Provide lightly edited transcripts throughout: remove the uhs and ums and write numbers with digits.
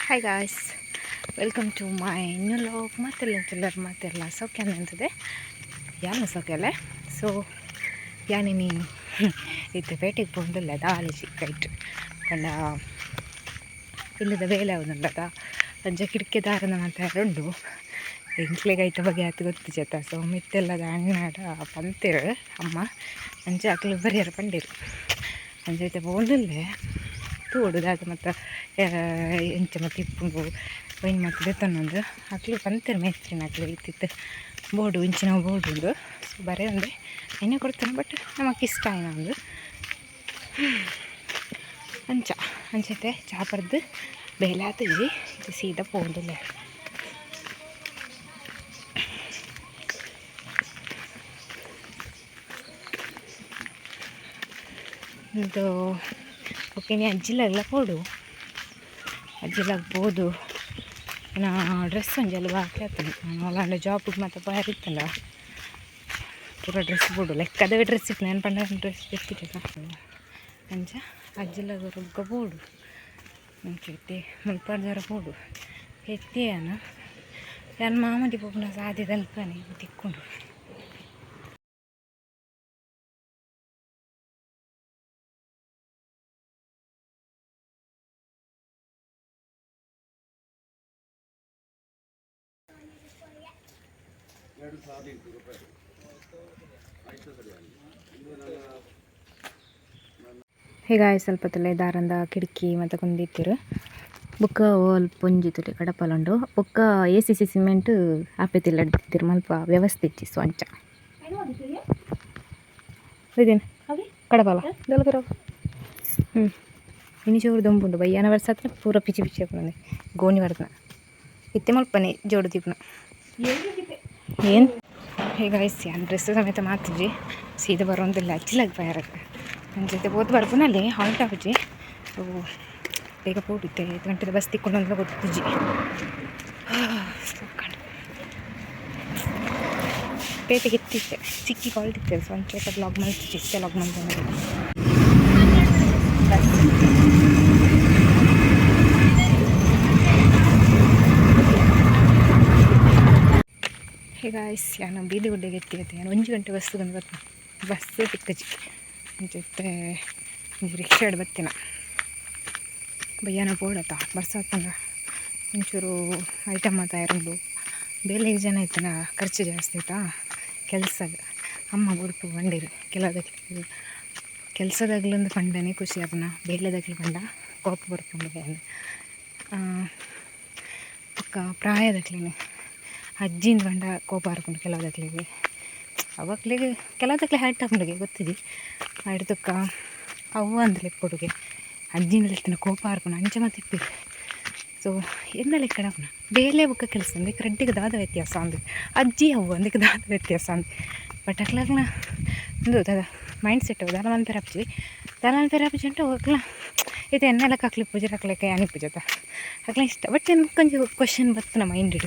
Hi guys, welcome to my new vlog. ಮಾತೆಲ್ಲ ತುಲ್ಲರ್ ಮಾತೆಲ್ಲ ಸೌಖ್ಯ ಅಂತದೆ ಯಾನ ಸೌಖ್ಯಲ್ಲ. ಸೊ ಯಾನಿನಿ ಇತ್ತೆ ಪೇಟೆಗೆ ಪೋಂದುಲ್ಲ ದಾಲಿಜಿ ರೈಟ್ ಪಂಡ ಇಲ್ಲದ ಬೇಲೆ ಆವುದುಂಡದ ಅಂಚ ಕಿಟಕಿದಾರನ ಮಾತ ಉಂಡು ಎಂಕ್ಲೆಗ್ ಐತ ಬಗ್ಗೆ ಆತ್ ಗೊತ್ತಿಜತ. ಸೊ ಮಿತ್ತೆಲ್ಲದ ಅಣ್ಣಡ ಪಂತೆರ್ ಅಮ್ಮ ಅಂಚ ಅಕ್ಲು ಬರಿಯರ ಪಂಡೆರ್ ಅಂಚ ಇತ್ತೆ ಪೋಂದುಲ್ಲೆ ತೂಡು ದಾದ ಮತ್ತು ಎಂಚ ಮತ್ತು ಇಪ್ಪುಂಡು ಒಯ್ನ್ ಮತ್ತು ದೆತ್ತೊನೊಂದು ಅಕ್ಲು ಪಂತೆರ್ ಮೇಸ್ತ್ರಿನ ಅಕ್ಲು ಇತ್ತಿತ್ತು ಬೋರ್ಡು ಇಂಚಿನ ಬೋರ್ಡು ಉಂಡು. ಸೊ ಬರೇ ಒಂದೆ ಐನೆ ಕೊಡ್ತಾನೆ ಬಟ್ ನಮಕ್ ಇಷ್ಟ ಆಯ್ನ ಒಂದು ಅಂಚ ಅಂಚತೆ ಚಾ ಪರ್ದು ಬೇಲೆ ಆತುಜಿ ಇತ್ತೆ ಸೀದಾ ಪೋಂದುಲ್ಲೆ. ಇದು ಓಕೆ ನೀ ಅಜ್ಜಿಲೆಲ್ಲ ಪೋಡು ಅಜ್ಜಿಲಾಗ ಪೋದು ನಾ ಡ್ರೆಸ್ ಒಂಜೆಲ್ಲ ಬಾಕಿ ಆತುಂಡು. ನಾನು ಜಾಬಿಗೆ ಮತ್ತೆ ಪೋಯರ ಪೂರ ಡ್ರೆಸ್ ಬೋಡು ಲೆಕ್ಕದವೇ ಡ್ರೆಸ್ ಇತ್ತು ನಾನು ಪಂಡ ಡ್ರೆಸ್ ದೆತ್ತಿಜ. ಅಂಚ ಅಜ್ಜಿಲಾಗ ರೊಗ್ಗ ಬೋಡು ಅಂಚ ಇತ್ತೆ ಮುಲ್ಪರ್ದರ ಬೋಡು ಎತ್ತಿಯಾನ ಯಾನ್ ಮಾಮದಿ ಪೋಪುನ ಸಾದಿ ತಲ್ಪನೆ ತಿಕ್ಕುಂಡು. ಹೀಗಾಗಿ ಸ್ವಲ್ಪ ತಲೆ ದಾರಂದ ಕಿಟಕಿ ಮತ್ತು ಕುಂದಿತ್ತಿರು ಬೊಕ್ಕ ಅಲ್ಪ ಒಂಜಿ ತುಲೆ ಕಡಪಲುಂಡು ಬೊಕ್ಕ ಎ ಸಿ ಸಿ ಸಿಮೆಂಟ್ ಆಪೆತಿಲ್ಲ ಅಡ್ತಿತ್ತಿರು ಮಲ್ಪ ವ್ಯವಸ್ಥೆ ಇಜ್ಜಿ. ಸೊ ಅಂಚ ಇದೇನು ಕಡಪಲ ದೊಲಕರ ಇನಿ ಚೂರು ದೊಂಬುಂಡು ಬಯ್ಯಾನ ವರ್ಷ ಹತ್ರ ಪೂರ ಪಿಚಿ ಪಿಚಿ ಆಪುಂಡು ಗೋಣಿ ಬರ್ತನ ಇತ್ತೆ ಮಲ್ಪನೆ ಜೋಡು ದೀಪುನ ಏನು. ಹೀಗಾಯ್ಸಿ ಯಾನ್ ಡ್ರೆಸ್ ಸಮೇತ ಮಾತಿಜಿ ಸೀದಾ ಬರೋಂದಿಲ್ಲ ಅಚ್ಚಿಲಾಗ ಬಯರಕ್ಕೆ ನನ್ನ ಜೊತೆ ಪೋತು ಬರ್ಪುನಲ್ಲಿ ಹಾಲ್ಟ್ ಆಪುಜಿ. ಸೊ ಬೇಗ ಪೋಡಿತ್ತೆ 5 ಗಂಟೆದ ಬಸ್ ತಿಕ್ಕೊಂಡು ಗೊತ್ತಿಜ್ಜಿ. ಸಾಕಂಡು ಪೇಟೆಗೆ ಎತ್ತಿತ್ತೆ ಚಿಕ್ಕಿ ಕಾಲ್ದಿತ್ತೆ. ಸೊ ಒಂಚೂರು ಬ್ಲಾಗ್ ಮಾಡ್ತಿದ್ದೆ ಇಷ್ಟೇ ಲಾಗ್ ಮಾಡ್ಕೊಂಡು. ಹೇ ಗಾಯ್ಸ್, ಯಾನ ಬೀದಿಗುಡ್ಡೆಗೆ ಎತ್ತಿ ಯಾನ್ 1 ಗಂಟೆ ಬಸ್ ಬಂದು ಬರ್ತೀನಿ ಬಸ್ ತಿಕ್ಕಜಿ ಅಂಚ ಇತ್ತೆ ಒಂಜಿ ರಿಕ್ಷಾಡ್ ಬತ್ತಿನ ಬಯ್ಯಾನ ಪೋಡತ್ತ ಬರ್ಸ ಒಂಚೂರು ಐಟಮ್ ಮಾತ ಇರುಂಡು ಬೇಲೆ ಜನ ಇತ್ತನ ಖರ್ಚು ಜಾಸ್ತಿ ಆಯ್ತಾ ಕೆಲಸ ಅಮ್ಮ ಬುಡ್ಪು ಬಂಡಿರು ಕೆಲವುದಕ್ಲು ಕೆಲಸದಾಗ್ಲೊಂದು ಪಂಡನೆ ಖುಷಿ ಆಪುನ ಬೇಲೆದಾಗ್ಲು ಪಂಡ ಕೋಪ ಬರ್ಪುಂಡು ಬೊಕ್ಕ ಪ್ರಾಯದಕ್ಲೆನೆ ಅಜ್ಜಿಂದ ಪಂಡ ಕೋಪ ಬರ್ಪುಂಡು ಕೆಲವುದಕ್ಲೆಗ್ ಅವಕ್ಲೆಗ್ ಕೆಲವುದಕ್ಲೆ ಹರ್ಟ್ ಆಪುಂಡುಗೆ ಗೊತ್ತಿಜಿ ಅಯ್ಡ್ ಅವ್ವ ಅಂದ್ ಲೆಪ್ಪೊಡುಗೆ ಅಜ್ಜಿನ ಲೆತ್ತಿನ ಕೋಪ ಬರ್ಪುಂಡು ಅಂಚ ಮಾತ ಇಪ್ಪೆರ್. ಸೊ ಎನ್ನ ಲೆಕ್ಕಡ್ ಆಪುನ ಬೇಲೆ ಬೊಕ್ಕ ಕೆಲಸ ಉಂದೆಕ್ ರಡ್ಡೆಗ್ ದಾದ ವ್ಯತ್ಯಾಸ ಅಂದ್ ಅಜ್ಜಿ ಅವ್ವ ಉಂದೆಕ್ ದಾದ ವ್ಯತ್ಯಾಸ ಅಂದ್ ಬಟ್ ಅಕ್ಲಗ್ನ ಉಂದು ದಾದ ಮೈಂಡ್ ಸೆಟ್ ದಾಲ ಮನ್ಪೆರೆ ಆಪುಜಿ ದಾಲ ಮನ್ಪೆರೆ ಆಪುಜಿ ಅಂಟ ಅಕ್ಲ ಇತ್ತೆ ಎನ್ನ ಲೆಕ್ಕ ಅಕ್ಲು ಇಪ್ಪುಜೆರ್ ಅಕ್ಲ ಲೆಕ್ಕ ಯಾನ್ ಇಪ್ಪುಜತ್ತ ಅಕ್ಲ ಇಷ್ಟ. ಬಟ್ ಎಂಕ್ ಒಂಜಿ ಕ್ವಶನ್ ಬತ್ತುನ ಮೈಂಡ್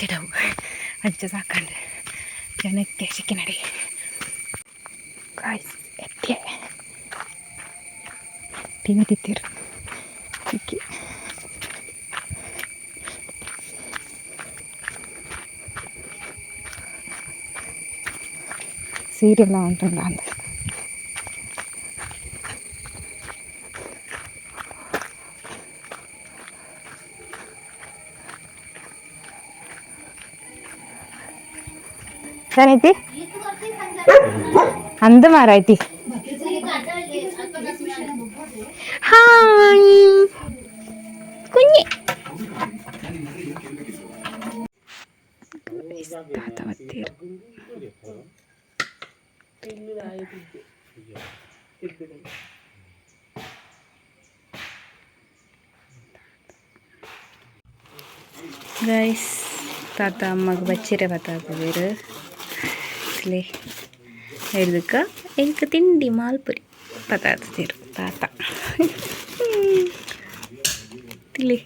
ಜಡವು ಅಂಚ ಸಾಕಂಡ್ ಜನಕ್ಕೆ ಸಿಕ್ಕಿನಡಿ ಗಾಯ್ಸ್ ಎತ್ತೆ ಟಿವಿ ತಿತ್ತೀರು ಸಿಕ್ಕಿ ಸೀರಿಯಲ್ ಉಂಟುಂಡ ಅಂದ್. ಐತಿ ಅಂದ ಮಾರಾಯ್ತಿ. ಹಾಯ್ ಕುഞ്ഞಿ ತಾತ ಬತ್ತೀರು. ಗೈಸ್, ತಾತ ಅಮ್ಮಗ್ ಬಚ್ಚಿರೆ ಬತ್ತಾಪುವೆರ್ ಹಿಡ್ದಕ್ಕ ಎಂಕ್ ತಿಂಡಿ ಮಾಲ್ಪುರಿ ಪತಾತ್ತೀರು ತಾತ ತಿಳಿ.